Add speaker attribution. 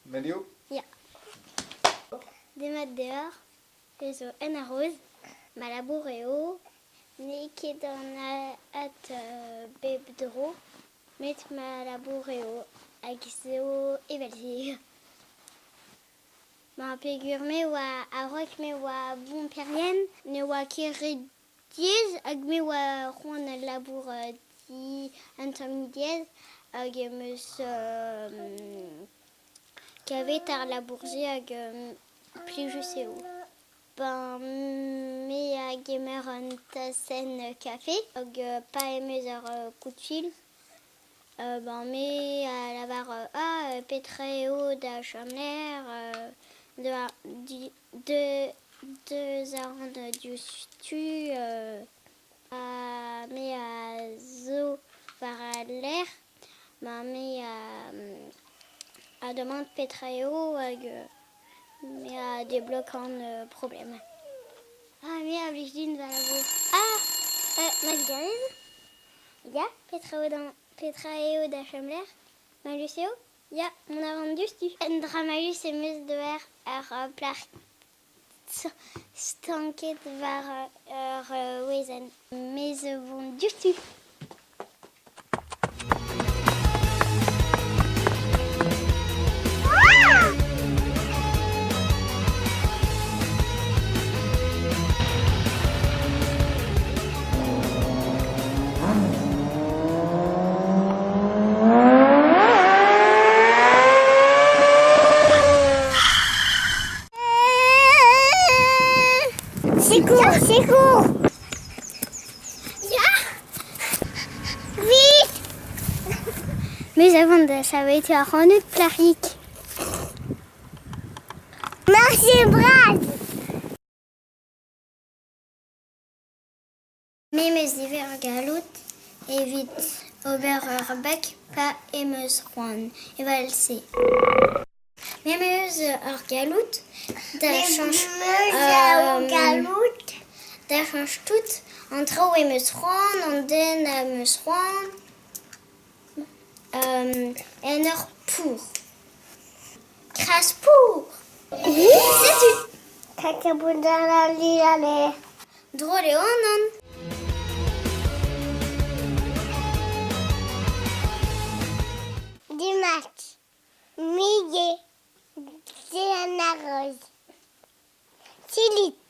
Speaker 1: Melio?
Speaker 2: Ya. Demat deoc'h, te zo un aroz. Ma labour eo n'eo ket anat bep dro, met ma labour eo hag zo evel-se. Ma peogwir me oa a-raok me oa bomperien ne oa ket re diaes hag me oa c'hoant al labour di un tammig diaes hag em eus kavet ar labour-se hag plijus eo. Ben me a gemer un tasenn kafe hag pa em eus ur coup de fil ben me a lavar ah petra eo da chomlec'h deus a ran diouzhtu ha me a zo war al lec'h ma me a demande petra eo hag me a debloque an problem. Ah me a blij din va labour. Ah ma digarez Ya, petra eo da petra eo da chomlec'h Mallus eo Ya, mont a ran diouzhtu. Un dra mallus em eus d'ober ur plac'h stanket war ur wezenn. Me zo vont diouzhtu. Secours, secours Ya Vite Mes avant de saveter ac'hanout, plac'hig. Merci bras Me 'm eus ivez ar galloud evit ober ur bak pa em eus c'hoant evel-se. Me 'm eus ar galloud da cheñch da cheñch tout an traoù em eus c'hoant, an den am eus c'hoant en ur pour. Kras pour! Setu! Drol eo an an.
Speaker 3: Demat, me eo Diana Rose. Silit.